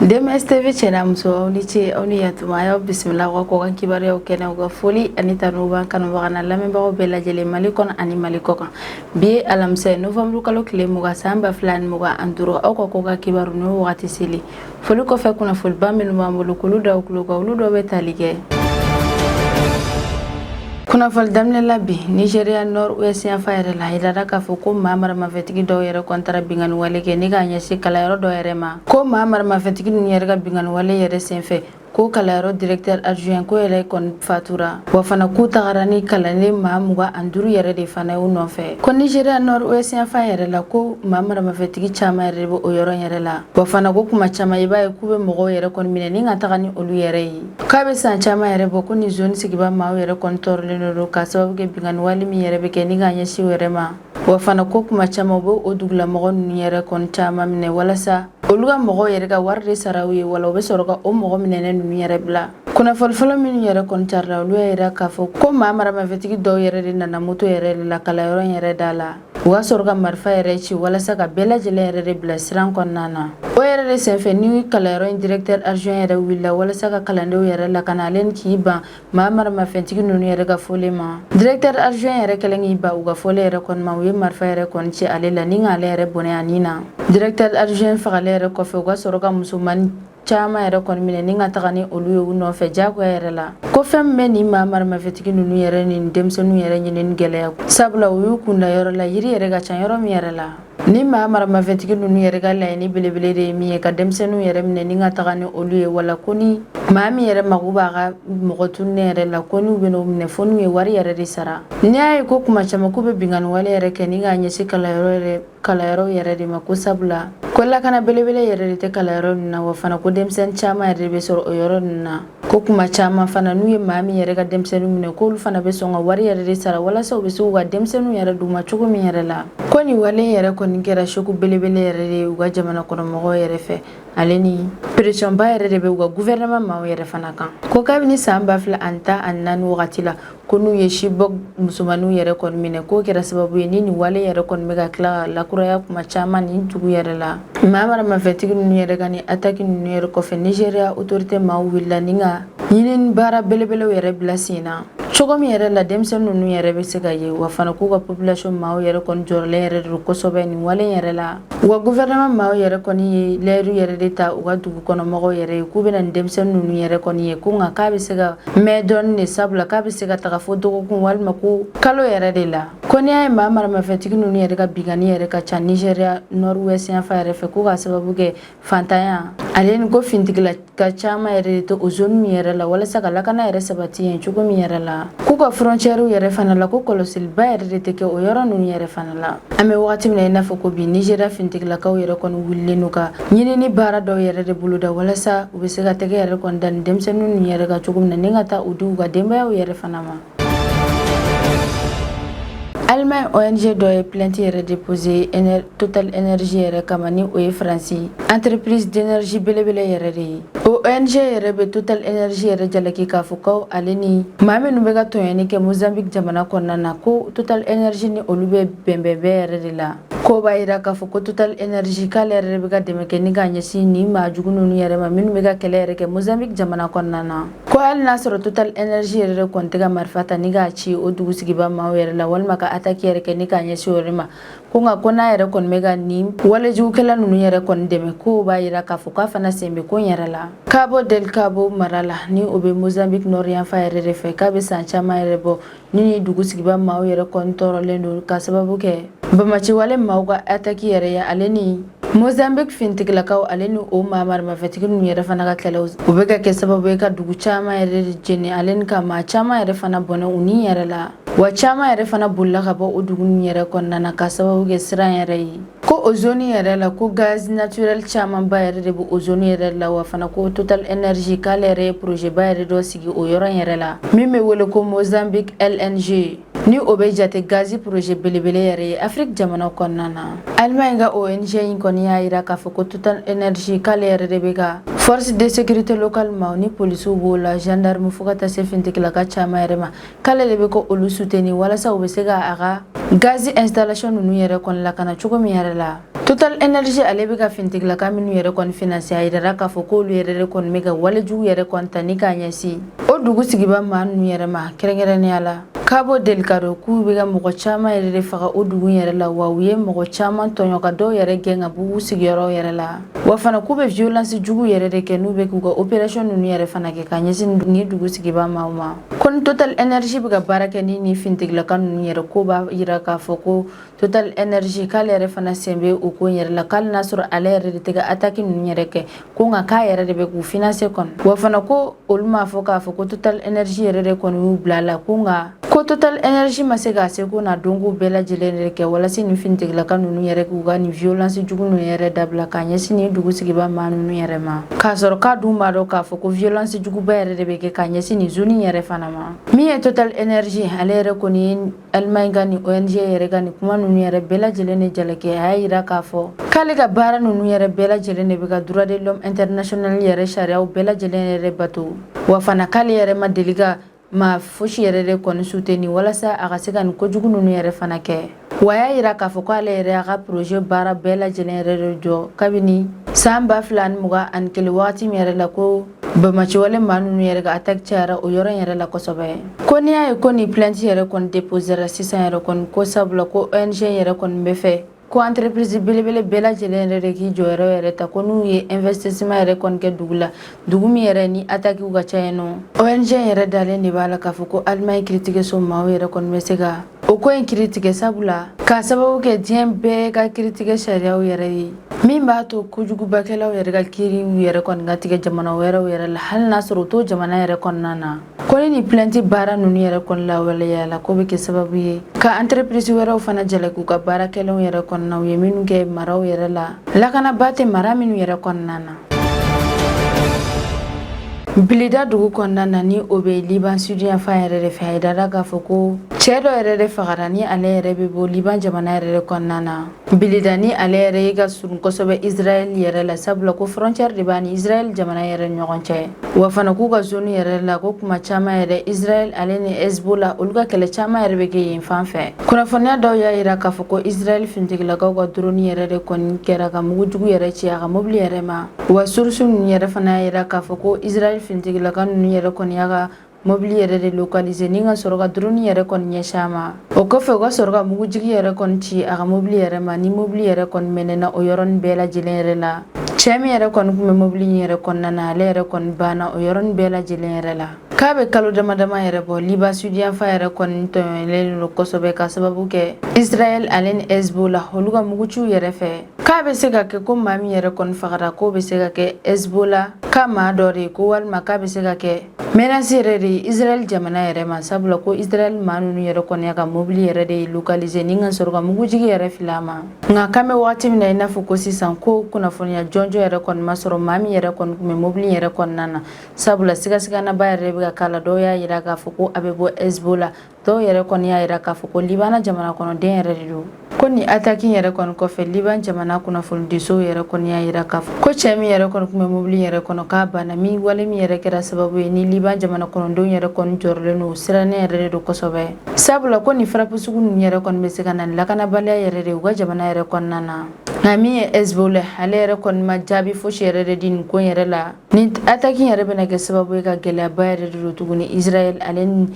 DMS TV cɛ n'a muso, aw ni ce, aw ni yantuma. A y'aw bisimila aw ka kɔkan kibaruyaw kɛnɛ. U ka foli ani tanu b'an kanubaga na lamɛnbagaw bɛɛ lajɛlen, Mali kɔnɔ ani Mali kɔ kan. Bi ye alamisa ye, novembre kalo tile 20, san 2025. Aw ka kɔkan kibaru n'o wagati seli. Foli kɔfɛ, kunnafoniba minnu b'an bolo k'olu da tulo kan, olu dɔw bɛ tali kɛ kunnafoni daminɛ la. Bi, Nigéria nord ouest yanfan yɛrɛ la, a yirara k'a fɔ ko maa maramafɛntigi dɔw yɛrɛ kɔni taara binkanni wale kɛ ni k'a ɲɛsin kalanyɔrɔ dɔ yɛrɛ ma. Ko maa maramafɛntigi ninnu yɛrɛ ka binkanni wale yɛrɛ senfɛ, ko kalanyɔrɔ directeur adjoint ko yɛrɛ kɔni fatura, wa fana k'u tagara ni kalanden maa 25 yɛrɛ de fana y'u nɔfɛ. Ko Nigéria nord ouest yanfan yɛrɛ la, ko maa maramafɛntigi caman yɛrɛ de bɛ o yɔrɔ yɛrɛ la, wa fana ko kuma caman i b'a ye k'u bɛ mɔgɔw yɛrɛ kɔni minɛ ni ka taga ni olu yɛrɛ ye. K'a bɛ san caman yɛrɛ bɔ ko nin zone sigiba maaw yɛrɛ kɔni tɔɔrɔlen don k'a sababu kɛ binkanni wale min yɛrɛ bɛ kɛ ni k'a ɲɛsin u yɛrɛ ma. Wa fana ko kuma caman u bɛ o dugulamɔgɔ ninnu yɛrɛ kɔni caman minɛ walasa olu ka mɔgɔw yɛrɛ ka wari de sara u ye, wala u bɛ sɔrɔ ka o mɔgɔ minɛnen ninnu yɛrɛ bila. Kunnafoni fɔlɔ minnu yɛrɛ kɔni carila, olu y'a yira k'a fɔ ko maa maramafɛntigi dɔw yɛrɛ de nana moto yɛrɛ de la kalanyɔrɔ in yɛrɛ da la, u ka sɔrɔ ka marifa yɛrɛ ci walasa ka bɛɛ lajɛlen yɛrɛ de bila siran kɔnɔna na. O yɛrɛ de senfɛ ni kalanyɔrɔ in directeur adjoint yɛrɛ wulila walasa ka kalandenw yɛrɛ lakana, ale ni k'i ban maa maramafɛntigi ninnu yɛrɛ ka fɔlen ma. Directeur adjoint yɛrɛ kɛlen k'i ban u ka fɔlen yɛrɛ kɔni ma, u ye marifa yɛrɛ kɔni ci ale la ni k'ale yɛrɛ bɔnɛ a ni na. Directeur adjoint fagalen yɛrɛ kɔfɛ, u ka sɔrɔ ka musomannin caman yɛrɛ kɔni minɛ ni ka taga ni olu ye u nɔfɛ diyagoya yɛrɛ la. Ko fɛn min bɛ nin maa maramafɛntigi ninnu yɛrɛ ni denmisɛnninw yɛrɛ ɲinini gɛlɛya, sabula u y'u kunda yɔrɔ la yiri yɛrɛ ka ca yɔrɔ min yɛrɛ la. Ni maa maramafɛntigi ninnu yɛrɛ ka laɲini belebele de ye min ye, ka denmisɛnninw yɛrɛ minɛ ni ka taga ni olu ye, wala ko ni maa min yɛrɛ mago b'a ka mɔgɔ tununnen yɛrɛ la, ko n'u bɛn'o minɛ fo n'u ye wari yɛrɛ de sara. N'i y'a ye ko kuma caman k'u bɛ binkanni wale yɛrɛ kɛ ni k'a ɲɛsin kalanyɔrɔ yɛrɛ de ma, ko sabula ko lakana belebele yɛrɛ de tɛ kalanyɔrɔ ninnu na, wa fana ko denmisɛnnin caman yɛrɛ de bɛ sɔrɔ o yɔrɔ ninnu na. Ko kuma caman fana, n'u ye maa min yɛrɛ ka denmisɛnninw minɛ, k'olu fana bɛ sɔn ka wari yɛrɛ de sara walasa u bɛ se k'u ka denmisɛnninw yɛrɛ d'u ma cogo min yɛrɛ la. Ko nin wale yɛrɛ kɔni kɛra choc belebele yɛrɛ de ye u ka jamana kɔnɔmɔgɔw yɛrɛ fɛ, ale ni pression ba yɛrɛ de bɛ u ka gouvernement maaw yɛrɛ fana kan. Ko kabini san 2014 wagati la, ko n'u ye Chibok musomaninw yɛrɛ kɔni minɛ, k'o kɛra sababu ye ni nin wale yɛrɛ kɔni bɛ ka tila ka lakuraya kuma caman nin dugu yɛrɛ la. Maa maramafɛntigi ninnu yɛrɛ ka nin attaque ninnu yɛrɛ kɔfɛ, Nigéria autorité maaw wulila ni ka ɲinini baara belebelew yɛrɛ bila sen na cogo min yɛrɛ la denmisɛnnin ninnu yɛrɛ bɛ se ka ye. Wa fana k'u ka population maaw yɛrɛ kɔni jɔrɔlen yɛrɛ de don kosɛbɛ nin wale yɛrɛ la. U ka gouvernement maaw yɛrɛ kɔni ye layidu yɛrɛ de ta u ka dugu kɔnɔmɔgɔw yɛrɛ ye k'u bɛna nin denmisɛnnin ninnu yɛrɛ kɔni ye, ko nka k'a bɛ se ka mɛn dɔɔni de, sabula k'a bɛ se ka taga fo dɔgɔkun walima ko kalo yɛrɛ de la. Ko n'i y'a ye maa maramafɛntigi ninnu yɛrɛ ka binkanni yɛrɛ ka ca Nigéria nord ouest yanfan yɛrɛ fɛ, ko k'a sababu kɛ fantanya ale ni ko fintigila ka caman yɛrɛ de tɛ o zone min yɛrɛ la walasa ka lakana yɛrɛ sabati yen cogo min yɛrɛ la. K'u ka frontière yɛrɛ fana la, ko kɔlɔsiliba yɛrɛ de tɛ kɛ o yɔrɔ ninnu yɛrɛ fana la. An bɛ wagati min na i n'a fɔ ko bi, Nigéria fintigilakaw yɛrɛ kɔni wulilen don ka ɲinini baara dɔw yɛrɛ de boloda walasa u bɛ se ka tɛgɛ yɛrɛ kɔni da ni denmisɛnnin ninnu yɛrɛ kan cogo min na ni ka taa u di u ka denbayaw yɛrɛ fana ma. Allemagne ONG dɔ ye plainte yɛrɛ déposé Total Energy yɛrɛ kama, ni o ye Faransi entreprise d'énergie belebele yɛrɛ de ye. O ONG yɛrɛ bɛ Total Energy yɛrɛ jalaki k'a fɔ ko ale ni maa minnu bɛ ka tɔɲɔni kɛ Mozambique jamana kɔnɔna na, ko Total Energy ni olu bɛ bɛnbɛnbɛn yɛrɛ de la. Ko b'a yira k'a fɔ ko Total Energy k'ale yɛrɛ de bɛ ka dɛmɛ kɛ ni k'a ɲɛsin nin maa jugu ninnu yɛrɛ ma minnu bɛ ka kɛlɛ yɛrɛ kɛ Mozambique jamana kɔnɔna na. Ko hali n'a sɔrɔ Total Energy yɛrɛ de kɔni tɛ ka marifa ta ni k'a ci o dugu sigiba maaw yɛrɛ la walima ka attaque yɛrɛ kɛ ni k'a ɲɛsin o yɛrɛ ma, ko nka ko n'a yɛrɛ kɔni bɛ ka nin walejugukɛla ninnu yɛrɛ kɔni dɛmɛ, k'o b'a yira k'a fɔ k'a fana sen bɛ ko in yɛrɛ la. Cabo Delgado mara la, ni o bɛ Mozambique nord yanfan yɛrɛ de fɛ, k'a bɛ san caman yɛrɛ bɔ ni dugu sigiba maaw yɛrɛ kɔni tɔɔrɔlen don ka sababu kɛ bamaciwale maaw ka attaque yɛrɛ ye, ale ni Mozambique fintigilakaw, ale ni o maa maramafɛntigi ninnu yɛrɛ fana ka kɛlɛw, o bɛ ka kɛ sababu ye ka dugu caman yɛrɛ de jeni, ale ni ka maa caman yɛrɛ fana bɔnɛ u ni yɛrɛ la. Wa caman yɛrɛ fana bolila ka bɔ o dugu ninnu yɛrɛ kɔnɔna na ka sababu kɛ siran yɛrɛ ye. Ko o zone yɛrɛ la, ko gaz naturel camanba yɛrɛ de bɛ o zone yɛrɛ la. Wa fana ko Total Energy k'ale yɛrɛ ye projet ba yɛrɛ dɔ sigi o yɔrɔ in yɛrɛ la min bɛ wele ko Mozambique LNG, ni o bɛ jate gazi projet belebele yɛrɛ ye Afrique jamana kɔnɔna na. Allemagne ka ONG in kɔni y'a yira k'a fɔ ko Total Energy k'ale yɛrɛ de bɛ ka force de sécurité locale ma, ni polisiw b'o la, gendarme, fo ka taa se fintigilaka caman yɛrɛ ma, k'ale de bɛ ka olu soutenir walasa u bɛ se ka a ka gazi installation ninnu yɛrɛ kɔni lakana cogo min yɛrɛ la. Total Energy ale bɛ ka finitigilaka minnu yɛrɛ kɔni financer, a yirara k'a fɔ k'olu yɛrɛ de kɔni bɛ ka walejugu yɛrɛ kɔni ta ni k'a ɲɛsin o dugu sigiba maa ninnu yɛrɛ ma, kɛrɛnkɛrɛnnenya la Cabo Delgado, k'u bɛ ka mɔgɔ caman yɛrɛ de faga o dugu yɛrɛ la, wa u ye mɔgɔ caman tɔɲɔ ka dɔw yɛrɛ gɛn ka b'u sigiyɔrɔ yɛrɛ la, wa fana k'u bɛ violence jugu yɛrɛ de kɛ n'u bɛ k'u ka opération ninnu yɛrɛ fana kɛ ka ɲɛsin ni dugu sigiba maaw ma. Ko ni Total Energy bɛ ka baara kɛ ni finitigilaka ninnu yɛrɛ, ko b'a yira k'a fɔ ko Total Energy k'ale yɛrɛ fana sen bɛ o ko yɛrɛ la, k'ale n'a sɔrɔ ale yɛrɛ de tɛ ka attaque ninnu yɛrɛ kɛ, ko nka k'a yɛrɛ de bɛ k'u financer kɔni. Wa fana ko olu m'a fɔ k'a fɔ ko Total Energy yɛrɛ de kɔni y'u bila a la, ko nka ko Total Energy ma se k'a seko n'a dɔnko bɛɛ lajɛlen de kɛ walasa nin finitigilaka ninnu yɛrɛ k'u ka nin violence jugu ninnu yɛrɛ dabila k'a ɲɛsin nin dugu sigiba maa ninnu yɛrɛ ma, k'a sɔrɔ k'a dun b'a dɔn k'a fɔ ko violence juguba yɛrɛ de bɛ kɛ k'a ɲɛsin nin zone yɛrɛ fana ma. Min ye Total Energy, ale yɛrɛ kɔni ye Allemagne ka nin ONG yɛrɛ ka nin kuma ninnu yɛrɛ bɛɛ lajɛlen de jalaki. A y'a yira k'a fɔ k'ale ka baara ninnu yɛrɛ bɛɛ lajɛlen de bɛ ka droit de l'homme international yɛrɛ sariyaw bɛɛ lajɛlen yɛrɛ bato, wa fana k'ale yɛrɛ ma deli ka maa fosi yɛrɛ de kɔni soutenir walasa a ka se ka nin kojugu ninnu yɛrɛ fana kɛ. Wa a y'a yira k'a fɔ k'ale yɛrɛ y'a ka projet baara bɛɛ lajɛlen yɛrɛ de jɔ kabini san 2021, wagati min yɛrɛ la ko bamaciwale maa ninnu yɛrɛ ka attaque cayara o yɔrɔ in yɛrɛ la kosɛbɛ. Ko n'i y'a ye ko nin plainte yɛrɛ kɔni déposera sisan yɛrɛ kɔni, ko sabula ko ONG yɛrɛ kɔni bɛ fɛ ko entreprise belebele bɛɛ lajɛlen yɛrɛ de k'i jɔyɔrɔ yɛrɛ ta, ko n'u ye investissement yɛrɛ kɔni kɛ dugu la, dugu min yɛrɛ ni attaque ka ca yen nɔ. ONG yɛrɛ dalen de b'a la k'a fɔ ko Allemagne kiiritigɛso maaw yɛrɛ kɔni bɛ se ka o ko in kiiri tigɛ, sabula k'a sababu kɛ diɲɛ bɛɛ ka kiiritigɛ sariyaw yɛrɛ ye min b'a to kojugubakɛlaw yɛrɛ ka kiiriw yɛrɛ kɔni ka tigɛ jamana wɛrɛw yɛrɛ la, hali n'a sɔrɔ u t'o jamana yɛrɛ kɔnɔna na. Ko ni nin plainte baara ninnu yɛrɛ kɔni lawaleya la, ko bɛ kɛ sababu ye ka entreprise wɛrɛw fana jalaki u ka baara kɛlenw yɛrɛ kɔnɔna, u ye minnu kɛ maraw yɛrɛ la, lakanaba tɛ mara minnu yɛrɛ kɔnɔna na. Blida dugu kɔnɔna na, ni o bɛ Liban sud yanfan yɛrɛ de fɛ, a yirala k'a fɔ ko cɛ dɔ yɛrɛ de fagara ni ale yɛrɛ bɛ bɔ Liban jamana yɛrɛ de kɔnɔna na. Blida ni ale yɛrɛ ye ka surun kosɛbɛ Israël yɛrɛ la, sabula ko frontière de b'a ni Israël jamana yɛrɛ ni ɲɔgɔn cɛ, wa fana k'u ka zone yɛrɛ la, ko kuma caman yɛrɛ Israël ale ni Hezbollah olu ka kɛlɛ caman yɛrɛ bɛ kɛ yen fan fɛ. Kunnafoniya dɔw y'a yira k'a fɔ ko Israël finitigilakaw ka drone yɛrɛ de kɔni kɛra ka mugujugu yɛrɛ ci a ka mobili yɛrɛ ma, wa source ninnu yɛrɛ fana y'a yira k'a fɔ ko Israël finitigilaka ninnu yɛrɛ kɔni y'a ka mobili yɛrɛ de localiser ni ka sɔrɔ ka drone yɛrɛ kɔni ɲɛsin a ma. O kɔfɛ, u ka sɔrɔ ka mugujigi yɛrɛ kɔni ci a ka mobili yɛrɛ ma, ni mobili yɛrɛ kɔni mɛnɛna o yɔrɔnin bɛɛ lajɛlen yɛrɛ la. Cɛ min yɛrɛ kɔni tun bɛ mobili in yɛrɛ kɔnɔna na, ale yɛrɛ kɔni banna o yɔrɔnin bɛɛ lajɛlen yɛrɛ la. K'a bɛ kalo dama dama yɛrɛ bɔ, Liban sud yanfan yɛrɛ kɔni tɔɲɔlen don kosɛbɛ ka sababu kɛ Israël ale ni Hezbollah olu ka muguciw yɛrɛ fɛ. K'a bɛ se ka kɛ ko maa min yɛrɛ kɔni fagara, k'o bɛ se ka kɛ Hezbollah ka maa dɔ de ye, ko walima k'a bɛ se ka kɛ menace yɛrɛ de ye Israël jamana yɛrɛ ma, sabula ko Israël maa ninnu yɛrɛ kɔni y'a ka mobili yɛrɛ de localiser ni ka sɔrɔ ka mugujigi yɛrɛ fili a ma. Nka k'an bɛ wagati min na i n'a fɔ ko sisan, ko kunnafoniya jɔnjɔn yɛrɛ kɔni ma sɔrɔ maa min yɛrɛ kɔni tun bɛ mobili yɛrɛ kɔnɔna na, sabula sigasiganaba yɛrɛ bɛ ka k'a la. Dɔw y'a yira k'a fɔ ko a bɛ bɔ Hezbollah, dɔw yɛrɛ kɔni y'a yira k'a fɔ ko Libana jamana kɔnɔden yɛrɛ de don. Ko nin attaque yɛrɛ kɔni kɔfɛ, Liban jamana kunnafonidisow yɛrɛ kɔni y'a yira k'a fɔ ko cɛ min yɛrɛ kɔni tun bɛ mobili yɛrɛ kɔnɔ, k'a banna min wale min yɛrɛ kɛra sababu ye ni Liban jamana kɔnɔdenw yɛrɛ kɔni jɔrɔlen don, sirannen yɛrɛ de don kosɛbɛ, sabula ko nin frappe sugu ninnu yɛrɛ kɔni bɛ se ka na ni lakanabaliya yɛrɛ de u ka jamana yɛrɛ kɔnɔna na. Nka min ye Hezbollah, ale yɛrɛ kɔni ma jaabi fosi yɛrɛ de di nin ko yɛrɛ la. Nin attaque yɛrɛ bɛna kɛ sababu ye ka gɛlɛyaba yɛrɛ de don tuguni Israël ale ni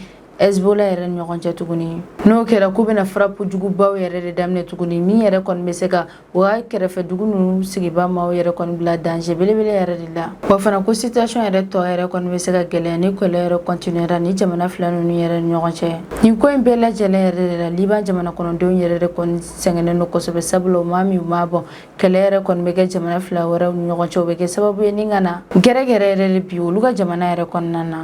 Hezbollah yɛrɛ ni ɲɔgɔn cɛ tuguni. N'o kɛra, k'u bɛna frappe jugubaw yɛrɛ de daminɛ tuguni, min yɛrɛ kɔni bɛ se ka u ka kɛrɛfɛ dugu ninnu sigiba maaw yɛrɛ kɔni bila danger belebele yɛrɛ de la. Wa fana ko situation yɛrɛ tɔ yɛrɛ kɔni bɛ se ka gɛlɛya ni kɛlɛ yɛrɛ continuera ni jamana fila ninnu yɛrɛ ni ɲɔgɔn cɛ. Nin ko in bɛɛ lajɛlen yɛrɛ de la, Liban jamana kɔnɔdenw yɛrɛ de kɔni sɛgɛnnen don kosɛbɛ, sabula u ma min u ma bɔ kɛlɛ yɛrɛ kɔni bɛ kɛ jamana fila wɛrɛw ni ɲɔgɔn cɛ, o bɛ kɛ sababu ye ni ka na gɛrɛgɛrɛ yɛrɛ de bi olu ka jamana yɛrɛ kɔnɔna na.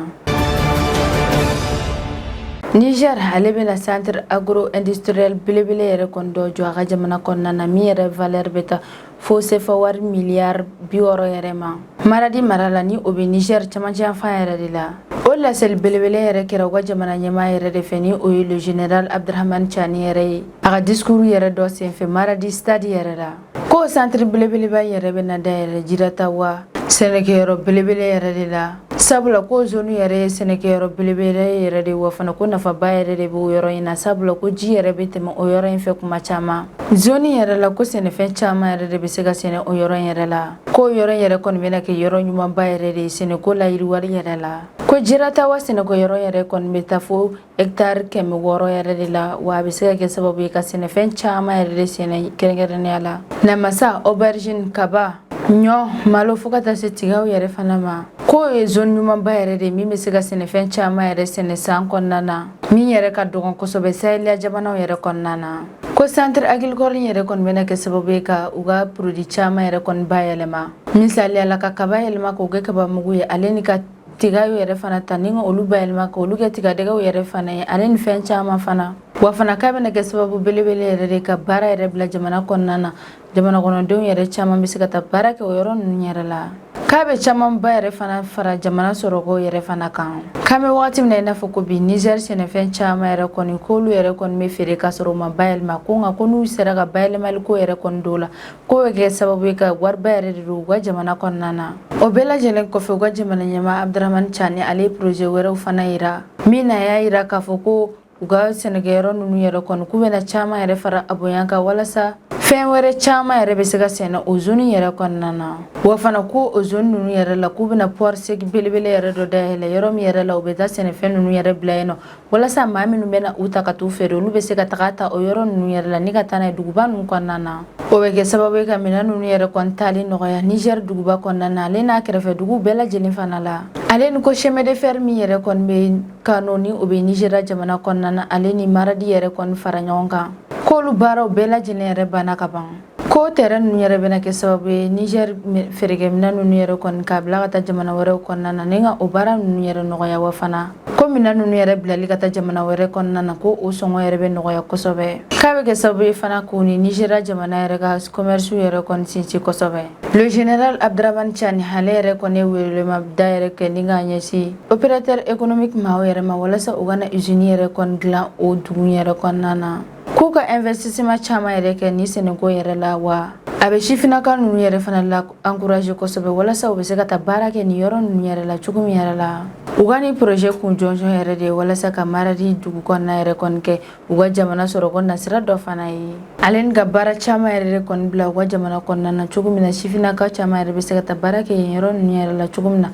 Niger ale bɛna centre agro industriel belebele yɛrɛ kɔni dɔ jɔ a ka jamana kɔnɔna na, min yɛrɛ valeur bɛ taa fo sefa wari miliyari 60 yɛrɛ ma, Maradi mara la, ni o bɛ Niger camancɛ yanfan yɛrɛ de la. O laseli belebele yɛrɛ kɛra u ka jamana ɲɛmaa yɛrɛ de fɛ, ni o ye le général Abdrahman Tchani yɛrɛ ye, a ka discours yɛrɛ dɔ senfɛ Maradi stade yɛrɛ la. Ko centre belebeleba yɛrɛ bɛna dayɛlɛ jirata wa sɛnɛkɛyɔrɔ belebele yɛrɛ de la. Sabula ko zone yɛrɛ ye sɛnɛkɛyɔrɔ belebele yɛrɛ de, wa fana ko nafaba yɛrɛ de b'o yɔrɔ in na, sabula ko ji yɛrɛ bɛ tɛmɛ o yɔrɔ in fɛ kuma caman. Zone yɛrɛ la, ko sɛnɛfɛn caman yɛrɛ de bɛ se ka sɛnɛ o yɔrɔ in yɛrɛ la. Ko yɔrɔ in yɛrɛ kɔni bɛna kɛ yɔrɔ ɲumanba yɛrɛ de ye sɛnɛko la yiriwari yɛrɛ la. Ko Jiratawa sɛnɛko yɔrɔ yɛrɛ kɔni bɛ taa fo hectare 600 yɛrɛ de la, wa a bɛ se ka kɛ sababu ye ka sɛnɛfɛn caman yɛrɛ de sɛnɛ, kɛrɛnkɛrɛnnenya la namasa, aubergine, kaba, ɲɔ, malo, fo ka taa se tigaw yɛrɛ fana ma. K'o ye zone ɲumanba yɛrɛ de min bɛ se ka sɛnɛfɛn caman yɛrɛ sɛnɛ san kɔnɔna na, min yɛrɛ ka dɔgɔn kosɛbɛ saheliya jamanaw yɛrɛ kɔnɔna na. Ko centre agricole yɛrɛ kɔni bɛna kɛ sababu ye ka u ka produit caman yɛrɛ kɔni bayɛlɛma, misaliya la ka kaba yɛlɛma k'o kɛ kabamugu ye, ale ni ka tigaw yɛrɛ fana ta ni ka olu bayɛlɛma k'olu kɛ tigadɛgɛw yɛrɛ fana ye, ale ni fɛn caman fana. Wa fana k'a bɛna kɛ sababu belebele yɛrɛ de ka baara yɛrɛ bila jamana kɔnɔna na, jamana kɔnɔdenw yɛrɛ caman bɛ se ka taa baara kɛ o yɔrɔ ninnu yɛrɛ la. K'a bɛ camanba yɛrɛ fana fara jamana sɔrɔko yɛrɛ fana kan. K'an bɛ wagati min na i n'a fɔ ko bi, Niger sɛnɛfɛn caman yɛrɛ kɔni, k'olu yɛrɛ kɔni bɛ feere k'a sɔrɔ u ma bayɛlɛma. Ko nka ko n'u sera ka bayɛlɛmali ko yɛrɛ kɔni don la, k'o bɛ kɛ sababu ye ka wariba yɛrɛ de don u ka jamana kɔnɔna na. O bɛɛ lajɛlen kɔfɛ, u ka jamana ɲɛmaa Abdramani Cani, ale ye projet wɛrɛw fana yira, min na a y'a yira k'a fɔ ko u ka sɛnɛkɛyɔrɔ ninnu yɛrɛ kɔni, k'u bɛna caman yɛrɛ fara a bonya kan walasa fɛn wɛrɛ caman yɛrɛ bɛ se ka sɛnɛ o zone yɛrɛ kɔnɔna na. Wa fana ko o zone ninnu yɛrɛ la, k'u bɛna port sec belebele yɛrɛ dɔ dayɛlɛ, yɔrɔ min yɛrɛ la u bɛ taa sɛnɛfɛn ninnu yɛrɛ bila yen nɔ, walasa maa minnu bɛna u ta ka t'u feere, olu bɛ se ka taga ta o yɔrɔ ninnu yɛrɛ la ni ka taa n'a ye duguba ninnu kɔnɔna na. O bɛ kɛ sababu ye ka minɛn ninnu yɛrɛ kɔni taali nɔgɔya Niger duguba kɔnɔna na, ale n'a kɛrɛfɛ duguw bɛɛ lajɛlen fana la. Ale ni ko chemin de fer min yɛrɛ kɔni bɛ Kano, ni o bɛ Nigeria jamana kɔnɔna na, ale ni Maradi yɛrɛ kɔni fara ɲɔgɔn kan, k'olu baaraw bɛɛ lajɛlen yɛrɛ banna ka ban. Ko tɛrɛn ninnu yɛrɛ bɛna kɛ sababu ye Niger feerekɛminɛn ninnu yɛrɛ kɔni k'a bila ka taa jamana wɛrɛw kɔnɔna na, ni ka o baara ninnu yɛrɛ nɔgɔya. Wa fana ko minɛn ninnu yɛrɛ bilali ka taa jamana wɛrɛ kɔnɔna na, ko o sɔngɔ yɛrɛ bɛ nɔgɔya kosɛbɛ. K'a bɛ kɛ sababu ye fana k'u ni Nigeria jamana yɛrɛ ka commerce yɛrɛ kɔni sinsin kosɛbɛ. Le général Abdramane Tiani, ale yɛrɛ kɔni ye welewelemada yɛrɛ kɛ ni k'a ɲɛsin opérateur économique maaw yɛrɛ ma, walasa u ka na usine yɛrɛ kɔni dilan o dugu yɛrɛ kɔnɔna na, k'u ka investissement caman yɛrɛ kɛ ni sɛnɛko yɛrɛ la. Wa a bɛ sifinnaka ninnu yɛrɛ fana la encourager kosɛbɛ, walasa u bɛ se ka taa baara kɛ nin yɔrɔ ninnu yɛrɛ la cogo min yɛrɛ la. U ka ni projet kun jɔnjɔn yɛrɛ de ye walasa ka Maradi dugu kɔnɔna yɛrɛ kɔni kɛ u ka jamana sɔrɔko nasira dɔ fana ye, ale ni ka baara caman yɛrɛ de kɔni bila u ka jamana kɔnɔna na cogo min na, sifinnaka caman yɛrɛ bɛ se ka taa baara kɛ yen yɔrɔ ninnu yɛrɛ la cogo min na,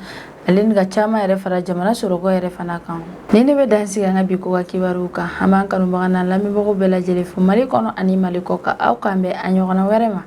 ale ni ka caman yɛrɛ fara jamana sɔrɔko yɛrɛ fana kan. Ni ne bɛ dan sigi an ka bi ko ka kibaruw kan. An b'an kanubaga n'an lamɛnbagaw bɛɛ lajɛlen fo Mali kɔnɔ ani Mali kɔ kan. Aw k'an bɛn a ɲɔgɔnna wɛrɛ ma.